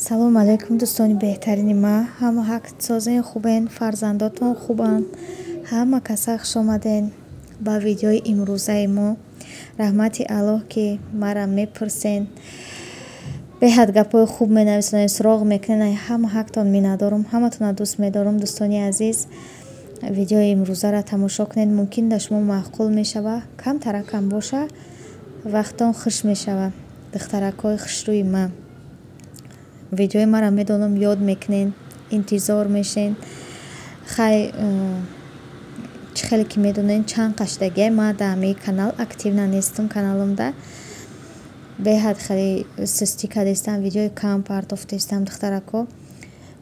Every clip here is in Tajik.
Салому алайкум, дӯстони беҳтарини ма. Ҳама ҳақ созен, хубен, фарзандотон хубанд. Ҳама каса хушомаден ба видеои имрӯзаи мо. Раҳмати Аллоҳ, ки мара мепурсен, беҳад гапҳои хуб менависонед, суроғ мекунед. Ҳама ҳақтон миннатдорум, ҳаматонро дӯст медорам, дӯстони азиз. Видеои имрӯзаро тамошо кунед, мумкин дар шумо маъқул мешава, камтаракам боша, вақтон хуш мешава. Духтаракҳои хушрӯи ман, видеои маро медонам, ёд мекунед, интизор мешен. Хай, чӣ хеле ки медонед, чанд қаштагия ман дар ҳамаи канал активна нестам. Каналымда беҳад хеле сустӣ кардастам, видеои кам партофтаистам. Духтаракҳо,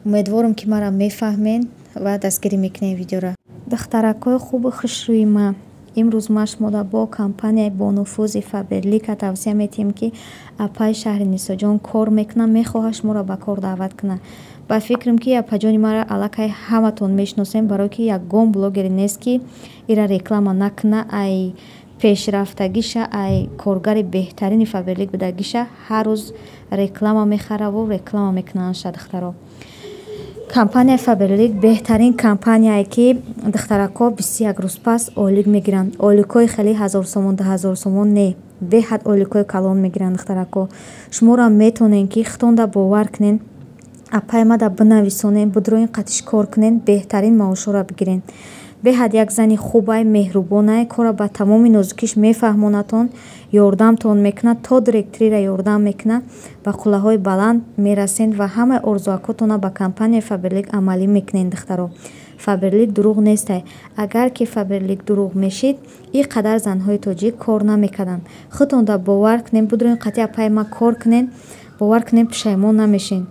умедворам, ки маро мефаҳмен ва дастгирӣ мекунед видеоро. Духтаракҳои хубу хушрӯи ман, имрӯз ман шуморо бо компанияи бонуфузи Фаберлика тавсия метиҳем, ки апаи Шаҳри Нисоҷон кор мекунад, мехоҳад шуморо ба кор даъват кунад. Ба фикрам, ки апаҷони маро аллакай ҳаматон мешиносем, барое ки ягон блогере нест, ки ира реклама накуна. Ай пешрафтагиша, ай коргари беҳтарини Фаберлик будагиша ҳар рӯз реклама мехараву реклама мекунандша. Духтаро, компанияи Фаберлик беҳтарин компанияе, ки духтаракҳо 21 рӯз пас ойлик мегиранд. Ойликҳои хеле 1000 сомон, 2000 сомон не, беҳад ойликҳои калон мегиранд. Духтаракҳо, шуморо метавонед, ки худтонда бовар кунед, апай мада бинависонед, бидроин, қатиш кор кунед, беҳтарин маошҳоро бигиред. Беҳад як зани хубай, меҳрубонай, корро ба тамоми нозукиш мефаҳмонадтон, ёрдамтон мекунад, то директориро ёрдам мекунад, ба қуллаҳои баланд мерасед ва ҳамаи орзуакотонро ба компанияи Фаберлик амалӣ мекунед. Духтаро, Фаберлик дурӯғ нестай. Агар ки Фаберлик дурӯғ мешид, ин қадар занҳои тоҷик кор намекарданд. Худтонда бовар кунед, бидроин, қатъи апай ма кор кунед, бовар кунед, пушаймон намешед.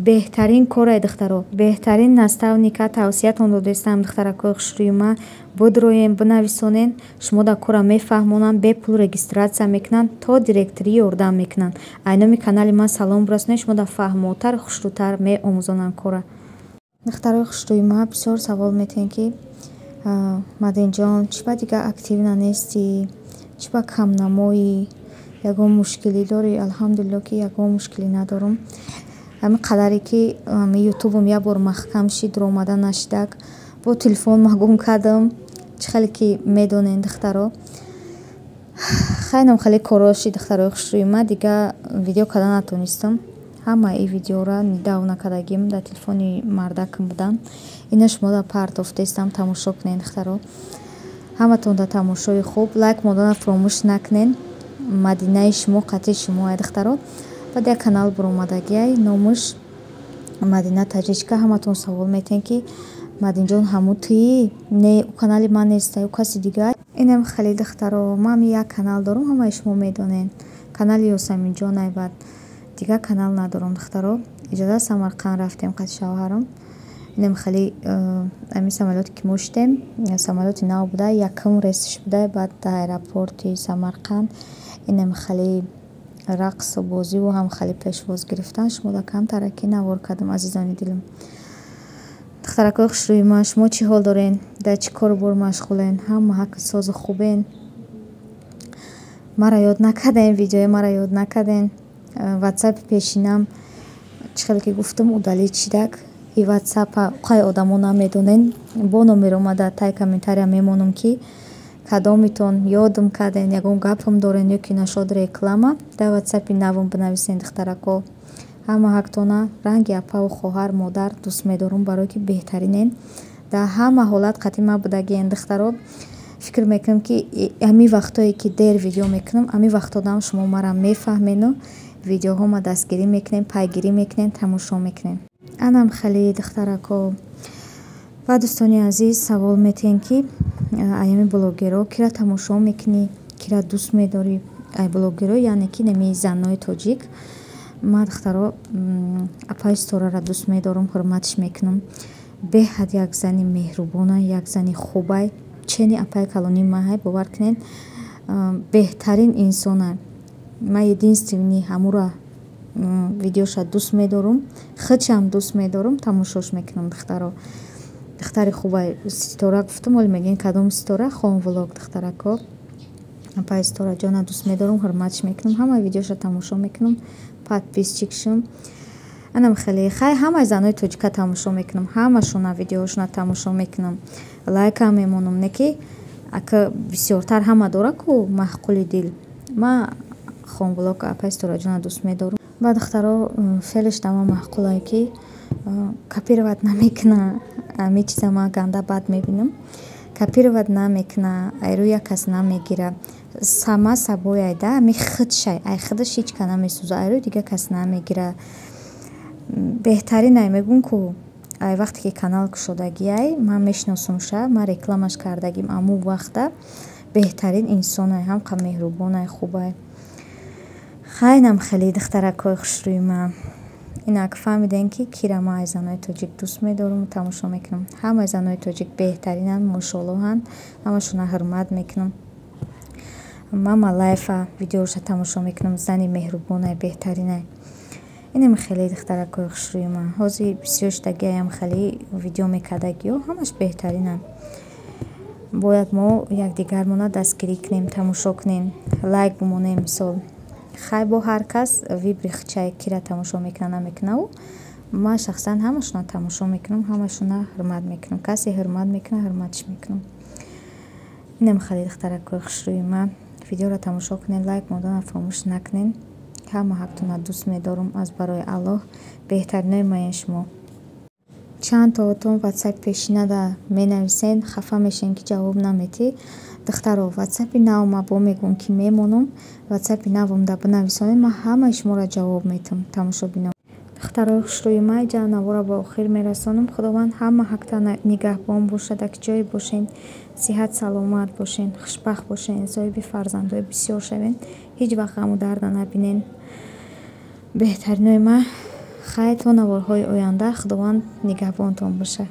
Беҳтарин корай, духтаро, беҳтарин наставника тавсиятон додаистам. Духтаракҳои хушрӯи ман, бидроем, бинависонед, шумо дар корра мефаҳмонанд, бепул регистрация мекунанд, то директорӣ ёрдам мекунанд. Айноми канали ман салом бирасонед, шумо дар фаҳмотар, хушрӯтар меомӯзонанд корра. Духтарои хушрӯи ман, бисёр савол метиҳед, ки Мадинҷон, чӣ ба дигар активна нестӣ, чӣ ба камнамоӣ, ягон мушкилӣ дорӣ? Алҳамдулилло, ки ягон мушкилӣ надорам. Ҳамин қадаре ки ютубам як бор маҳкам шид, дуромада нашидак, бо телефон гум кардам, чӣ хеле ки медонед, духтаро. Хайнам хеле корҳо шид, духтарои хушрӯи ман, дигар видео карда натонистам. Ҳамаи ин видеоро недавно кардагим, дар телефони мардакам буданд. Ина шуморо партофтаистам, тамошо кунед. Духтаро, ҳаматон дар тамошои хуб, лайк монданро фаромӯш накунед. Мадинаи шумо қатъи шумоа, духтаро. Баъд як канал баромадагиай, номаш Мадина Таҷичка. Ҳаматон савол метиҳед, ки Мадинҷон, ҳамун туӣ? Не, ӯ канали ман нестай, ӯ каси дигар. Инам хеле, духтаро, ман як канал дорам, ҳамаи шумо медонед, канали Ёсаминҷонай, баъд дигар канал надорам. Духтаро, иҷоза, Самарқанд рафтем қати шавҳарам. Инам хеле ҳамин самолёте ки мо шидем, самолёти нав буда, якум рейсаш буда. Баъд дар аэропорти Самарқанд инам хеле рақсу бозиву ҳам хеле пешвоз гирифтан. Шуморо камтараки навор кардам, азизони дилам. Духтаракҳои хушрӯи ман, шумо чӣ ҳол дорен, дар чӣ кору бор машғулен? Ҳама ҳаққи созу хубен? Маро ёд накардем, видеои маро ёд накардем. Ватсапи пешинам, чӣ хеле ки гуфтам, удалить шидак. И ватсапа қай одамо намедонен. Бо номер омада, тай комментария мемонам, ки кадомитон ёдам карден, ягон гапам дорен ё ки нашод реклама, дар ватсапи навам бинависен. Духтаракҳо, ҳама ҳақтона ранги апаву хоҳар, модар дӯст медорам, барое ки беҳтаринен, дар ҳама ҳолат қатъи ман будагиен. Духтаро, фикр мекунам, ки ҳамин вақтое ки дер видео мекунам, ҳамин вақтодам шумо мара мефаҳмену видеоҳома дастгирӣ мекунем, пайгирӣ мекунем, тамошо мекунем. Анам хеле, духтаракҳо ва дӯстони азиз, савол метиҳем, ки аями блогерҳо кира тамошо мекунӣ, кира дӯст медорӣ? Ай блогерҳо, яъне ки нами занои тоҷик. Ман, духтаро, апаи Ситораро дӯст медорам, ҳурматш мекунам. Беҳад як зани меҳрубона, як зани хубай, чени апаи калонии маҳай, бовар кунед, беҳтарин инсона. Ман единственный ҳамура видеоша дӯст медорам, худшам дӯст медорам, тамошош мекунам. Духтаро, духтари хубай Ситора гуфтам, оли мегӯен, кадом Ситора? Хон влог. Духтарако, апаи Ситораҷона дӯст медорам, ҳурматш мекунам, ҳама видеоша тамошо мекунам, подписчик шум. Анам хеле хай, ҳамаи занои тоҷика тамошо мекунам, ҳамашона видеоҳошона тамошо мекунам, лайкам мемонам. Не ки ака бисёртар ҳама дора ку маъқули дил. Ма Хонблок апаи Ситораҷона дӯст медорам. Ба духтаро феълиш дама маъқулае, ки копировать намекуна. Ҳамин чиза ман ганда бад мебинам. Копировать намекуна, айрӯи як кас намегира, сама собой айда, ҳами худшай, ай худаш ҳеҷ ка намесӯза, айрӯи дигар кас намегира. Беҳтарин ай мегӯм ку, ай вақте ки канал кушодагиай, ман мешиносумша, ман рекламаш кардагим аму вақта. Беҳтарин инсонай, ҳамқа меҳрубонай, хубай. Хайнам хеле, духтаракҳои хушрӯи ман, инак фаҳмидем, ки кира ман ай занои тоҷик дӯст медорам, тамошо мекунам. Ҳамаи занои тоҷик беҳтаринанд, мошоаллоҳанд, ҳамашона ҳурмат мекунам. Мама Лайфа видеоша тамошо мекунам, зани меҳрубонай, беҳтаринай. Инам хеле, духтаракҳои хушрӯи ман, ҳозир бисёр шудагиаям, хеле видео мекардагиҳо ҳамаш беҳтаринанд. Бояд мо якдигармона дастгирӣ кунем, тамошо кунем, лайк бимонем. Мисол, хай, бо ҳар кас выбори худшай, кира тамошо мекуна, намекунаву. Ман шахсан ҳамашона тамошо мекунам, ҳамашона ҳурмат мекунам. Касе ҳурмат мекуна, ҳурматш мекунам. Инам хеле, духтаракҳои хушрӯи ман, видеоро тамошо кунед, лайк монданро фаромӯш накунед. Ҳама ҳақтона дӯст медорам аз барои Аллоҳ. Беҳтаринои маен шумо. Чанд тоотон ватсапи пешинада менависен, хафа мешен, ки ҷавоб наметӣ. Духтаро, ватсапи нав ма бо мегӯм, ки мемонам. Ватсапи навамда бинависонед, ман ҳамаи шуморо ҷавоб метам, тамошобино. Духтарои хушрӯи ман, иҷа наворро ба охир мерасонам. Худованд ҳама ҳақта нигаҳбон бошад. Ак ҷое бошен, сиҳат саломат бошен, хушбахт бошен, соҳиби фарзандҳои бисёр шавен, ҳеҷ вақт ғаму дарда набинен. Беҳтаринои ман, хайр, то наворҳои оянда, Худованд нигаҳбонтон бошад.